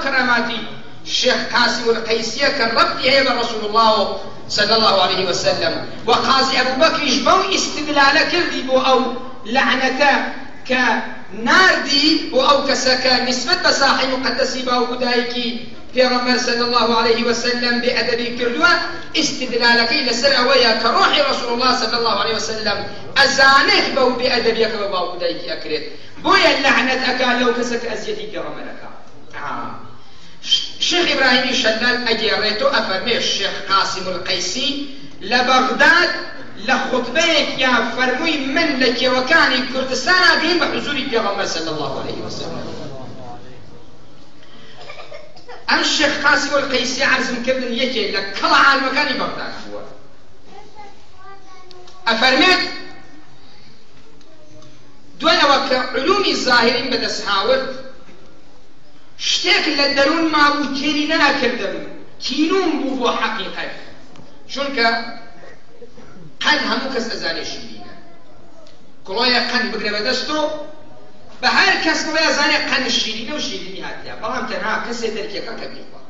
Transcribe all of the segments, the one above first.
کەراماتی شێخ قاسم القەیسیە کە ڕەبتی هەیە بە ڕسول اللە صلی اللە علیه وسلم و قازی ئەبوبەکریش بەو ئیستدلالە کردی بۆ ئەو لەعنەتە کە ناردی بۆ ئەو کەسە کە نیسبەت بە ساحەی موقەدەسی باوک و دایکی پێغەمبەر صلی اللە علیه وسلم بێ ئەدەبی کردووە، ئیستدلالەکەی لەسەر ئەوەیە کە ڕۆحی ڕسول اللە صلی اللە علیه وسلم ئەزانێت بەو بێ ئەدەبیە کە بە باوک و دایکی ئەکرێت بۆیە لەعنەت ئەکا لەو کەسە کە ئەزیەتی پێغەمبەر ئەکا. شێخ ئیبراهیمی شەلال ئەگێڕێتۆ ئەفەرمێ شێخ قاسم القەیسی لە بەغداد لە خوتبەیەکیا فەرمووی من لە کێوەکانی کوردستانا گەیم بە حزوری پێغەمبەر صلی اللە علیه وسلم. ئەم شێخ قاسم القەیسی عەرزم کردن یەکێ لە کەڵە عالمەکانی بەغداد بووە ئەفەرمێت دوای ئەوە کە علومی زاهریم بەدەست هاورد شتێک لە دەروونما بوو تێری نەئەکردم، تینووم بوو بۆ حەقیقەت، چونکە قەند هەموو کەس ئەزانێ شیرینە، کڵۆیە قەند بگرە بە دەستۆ بە هەر کەس بڵێ ئەزانێ قەند شیرینە و شیرینی هاتیە، بەڵام تەنها کەسێ دەرکی ئەکا کە بیخوا،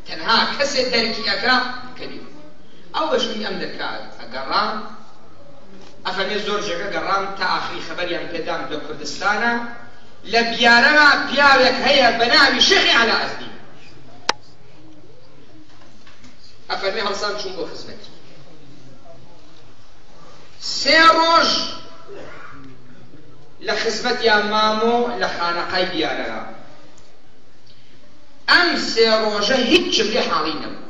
تەنها کەسێ دەرکی ئەکا کە بیخوا. ئەو بە شوێنی ئەم دەرکە ئەگەڕا، ئەفەرمێ زۆر جێگە گەڕام تا ئاخری خەبەریان پێدام لە کوردستانە، لە بیارەما پیاوێک هەیە بە ناوی شێخی عەلائەدین. ئەفەرمێ هەڵسام چووم بۆ خزمەتی. سێ ڕۆژ لە خزمەتیا مامۆ لە خانەقای بیارەرا. ئەم سێ ڕۆژە هیچم لێ حاڵی نەبوو.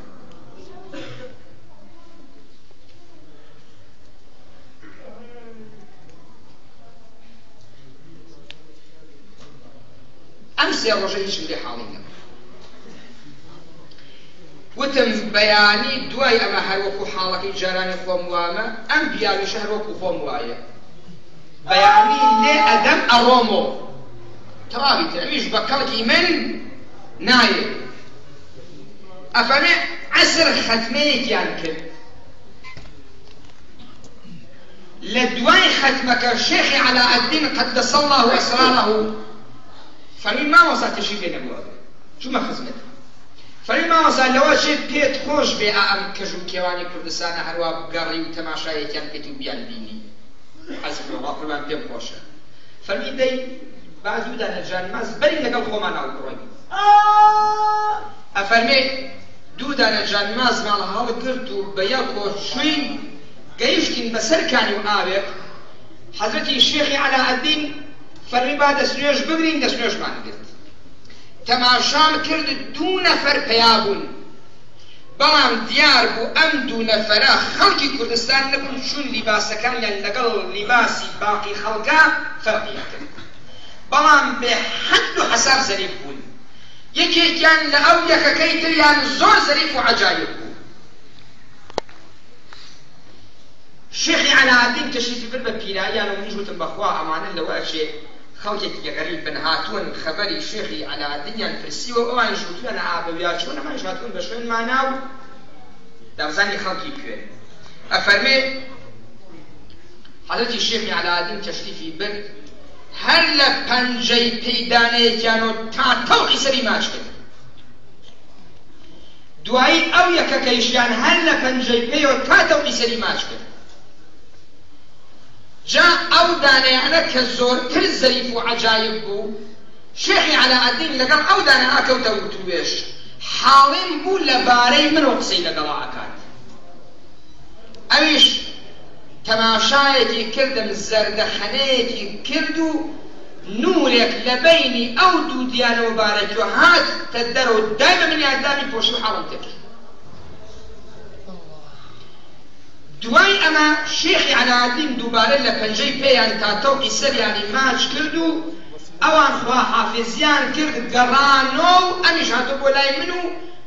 ئەم سێ ڕۆژە هیچم لێ حاڵی نەبوو. وتم بەیانی دوای ئەمە هەر وەکو حاڵەکەی جارانی خۆم وامە، ئەم پیاویشە هەر وەکو خۆم وایە. بەیانی لێ ئەدەم ئەڕۆمۆ. تەواوی تر ئەویش بە کەڵکی من نایێ. ئەفەرمێ عەسر خەتمەیەکیان کرد. لە دوای خەتمەکە شێخی عەلائەدین قدس اللە اسراره فەرمووی مامۆستا تشریف بێنە بۆ ئەگرێ چوومە خزمەتی فەرمووی مامۆستا لەوە چێ پێت خۆش بێ ئا ئەم کەژ و کێوانی کوردستانە هەروا بگەڕی و تەماشایەکیان بکەیت و بیان بینی عەرزم کرد وەڵا قوربان پێم خۆشە فەرمووی دەی با دوو دانە جانماز بەرین لەگەڵ خۆمانا و بڕۆین ئەفەرمێ دوو دانە جانمازمان هەڵگرت و بە یەکۆ چووین گەیشتین بە سەر کانی و ئاوێک، حەزرەتی شێخی عەلائەدین فەرمی با دەستنوێژ بگرین، دەستنوێژمان گرت. تەماشام کرد دوو نەفەر پەیا بوون، بەڵام دیار بوو ئەم دوو نەفەرە خەڵکی کوردستان نەبوون، چوون لیباسەکانیان لەگەڵ لیباسی باقی خەڵکا فەرقی ئەکرد، بەڵام بێ حەد و حەساب زەریف بوون، یەکێکیان لە ئەو یەکەکەی تریان زۆر زەریف و عەجایب بوو. شێخی عەلائەدین تەشریفی برد بە پیراییان و منیش وتم بەخوا ئەمانە لەوە ئەچێ خەڵکێکی غەریب بن هاتوون خەبەری شێخی عەلائەدینیان پرسیوە و ئەوانیش وتویانە ئا بەویا چوون ئەمانیش هاتوون بە شوێنمانا و دابزانی خەڵکی کوێن. ئەفەرمێ حەزرەتی شێخی عەلائەدین تەشریفی برد هەر لە پەنجەی پێی دانەیەکیان و تا تەوقی سەری ماچ کرد. دوایی ئەو یەکەکەیشیان هەر لە پەنجەی پێیەوە تا تەوقی سەری ماچ کرد. جا ئەو دانەیانە کە زۆرتر زەریف و عەجایب بوو، شێخی عەلائەدین لەگەڵ ئەو دانەیە کەوتە وتووێژ، حاڵیم بوو لە بارەی منەوە قسەی لەگەڵا ئەکات. ئەویش تەماشایەکی کردم، زەردەخەنەیەکی کرد و نوورێک لە بەینی ئەو دوو دیانە موبارەکیوە هاتە دەرەوە دای بە منیان دامی پۆشی و حاڵم تێکچوو. دوای ئەمە شێخی عەلائەدین دووبارە لە پەنجەی پێیان تا تەوقی سەریانی ماچ کرد و ئەوان خواحافیزیان کرد گەڕانۆ و ئەمیش هاتۆ بۆ لای من و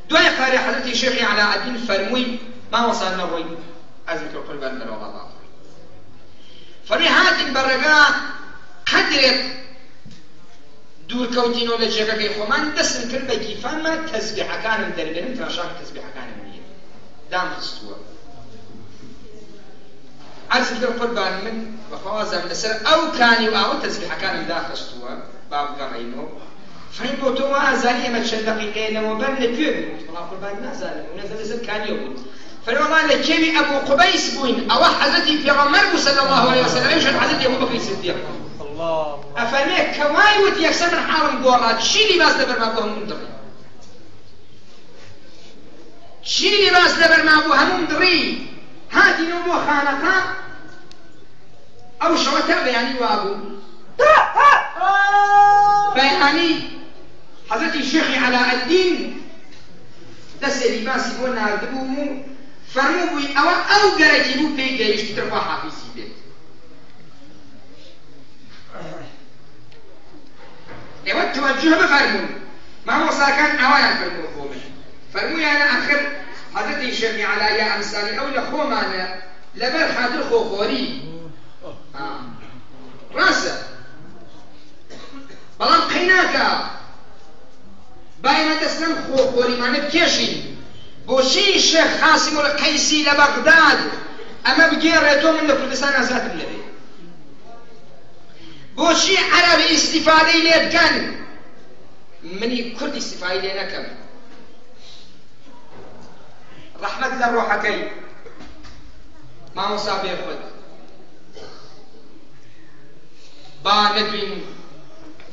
دوای قاری حەزرەتی شێخی عەلائەدین فەرمووی مامۆستا نەڕۆی عەرزم کرد قوربان دەرەوەڵا با بڕۆین فەرمووی هاتین بە ڕێگا قەدرێک دوور کەوتینەوە لە جێگەکەی خۆمان دەستم کرد بە گیرفانما تەزبیحەکانم دەربێنم تەماشاکە تەزبیحەکانم نییە دام خستووە عەرزم کرد قوربان من بەخوا وازانم لەسەر ئەو کانی و ئاوە تەزبیحەکانم داخستووە با بگەڕێینەوە. فەرمی بۆ تۆ وا ئەزانی ئێمە چەند دەقیقەیە لەمەوبەر لە کوێ بووین؟ وتم وەڵا قوربان نازانم و نەزانم لەسەر کانییە بووین. فەرمی وەڵا لە کێوی ئەبو قوبەیس بووین، ئەوە حەزرەتی پێغەمبەر بوو صلی اللە علیە وسلم، ئەویش حەزرەتی ئەبوبەکری سدیق بوو. ئەفەرمێ کە وای وت یەکسەر من حاڵم گۆڕا، چی لیباس لەبەرما بوو هەمووم دڕی. چی لیباس لەبەرما بوو هەمووم دڕی. هاتینەوە بۆ خانەقا، ئەو شەوە تا بەیانی وابوو. بەیانی حەزرەتی شێخی عەلائەدین دەسێ لیباسی بۆ ناردبووم و فەرمووبووی ئەوە ئەو گەرەکی بوو پێی گەیشت تر خوا حافیزی بێت. ئێوە تەوەجوه بفەرموون مامۆستاکان ئاوایان فەرمووە بۆ من فەرموویانە ئەخر حەزرەتی شێخی عەلا یا ئەمسالی ئەو لە خۆمانە لەبەر خاتر خۆخۆری ڕاستە بەڵام قەیناکە با ئێمە دەست لەم خۆخۆریمانە بکێشین بۆچی شێخ قاسم القەیسی لە بەغداد ئەمە بگێڕێتەوە من لە کوردستان ئازادم نەبێ بۆچی عەرەب ئیستیفادەی لێ بکەن منی کورد ئیستیفای لێ نەکەم ڕەحمەت لە ڕۆحەکەی مامۆستا بێخود با نەدوین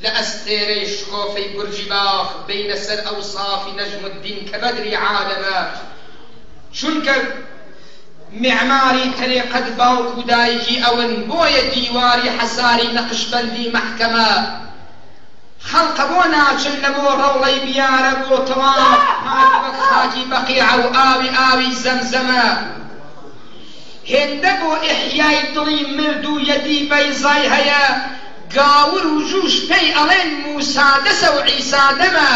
لە ئەستێرەی شکۆفەی بورجی باخ بێینە سەر ئەوسافی نەجم الدین کە بەدری عالەمە چونکە میعماری تەریقەت باوک و دایکی ئەون بۆیە دیواری حەساری نەقشبەندی مەحکەمە خەڵقە بۆ ناچن لە بۆ ڕەوڵەی بیارە بۆ تەواف پاک وەک خاکی بەقیعە و ئاوی ئاوی زەمزەمە هێندە بۆ ئیحیای دڵی مردوو یەدی بەیزای هەیە گاور و جووش پێی ئەڵێن موسا دەسە و عیسا دەمە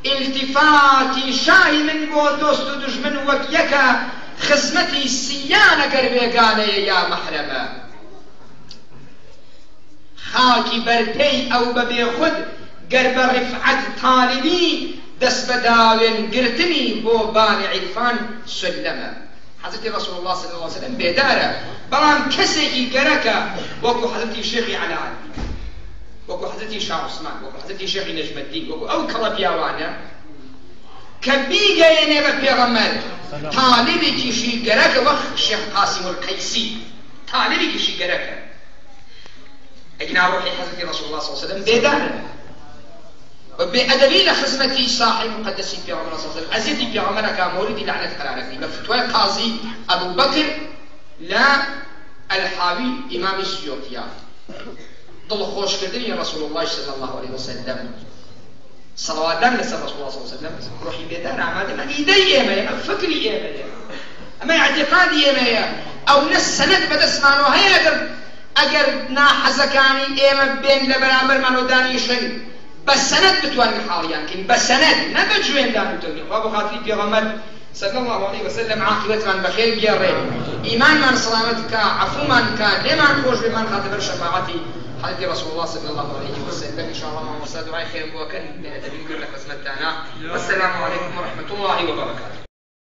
ئیلتیفاتی شاهی من بۆ دۆست و دوژمن وەک یەکە خزمەتی سیانە گەر بێگانەیە یا مەحرەمە خاکی بەر پێی ئەو بە بێخود گەر بە ڕیفعەت تالیبی دەس بە داوێن گرتنی بۆ بانی عیرفان سولەمە. حەزرەتی ڕەسوڵ اللە صلی اللە علیە وسلم بێدارە بەڵام کەسێکی گەرەکە وەکو حەزرەتی شێخی عەلائەدین وەکو حەزرەتی شا عوسمان وەکو حەزرەتی شێخی نەجمەدین وەکو ئەو کەڵە پیاوانە کە بیگەیەنێ بە پێغەمبەر تالیبێکیشی گەرەکە وەک شێخ قاسم القەیسی تالیبێکیشی گەرەکە ئەگینا ڕۆحی حەزرەتی ڕەسوڵ اللە صلی اللە علیه وسلم بێدارە و بێ ئەدەبی لە خزمەتی ساحەی موقەدەسی پێغەمبەر صلی اللە علیە وسلم ئەزیەتی پێغەمبەر ئەکا مۆریدی لەعنەت قەرارەکەی بە فتوای قازی ئەبو بەکر لە الحاوی ئیمامی سیوطیا دڵخۆشکردنی رسول اللە صلی اللە علیه وسلم صلواتدان لەسەر رسول اللە صلی اللە علیه وسلم ڕۆحی بێدار ئامادە ئەمە ئیدەی ئێمەیە ئەمە فکری ئێمەیە ئەمە ئیعتیقادی ئێمەیە ئەو نە سەنەد بەدەستمانەوە هەیە ئەگەر ئەگەر ناحەزەکانی ئێمە بێن لە بەرامبەرمانەوە دانیشن بە سەنەد بتوانین حاڵیان کەین بە سەنەد نە بە جوێندان و تەوهین خوا بۆ خاتری پێغەمبەر صلی اللە علیە وسلم عاقیبەتمان بەخێر بگێڕێ ئیمانمان سڵامەت بکا عەفومان بکا لێمان خۆش بێ مان خاتە بەر شەفاعەتی حەزرەتی رسول اللە صلی اللە علیه وسلم ان شاء اللە مامۆستا دوعای خێرم بۆ ئەکەن بێ ئەدەبیم کرد لە خزمەتتانا والسلام علیکم ورحمة اللە وبرکاته.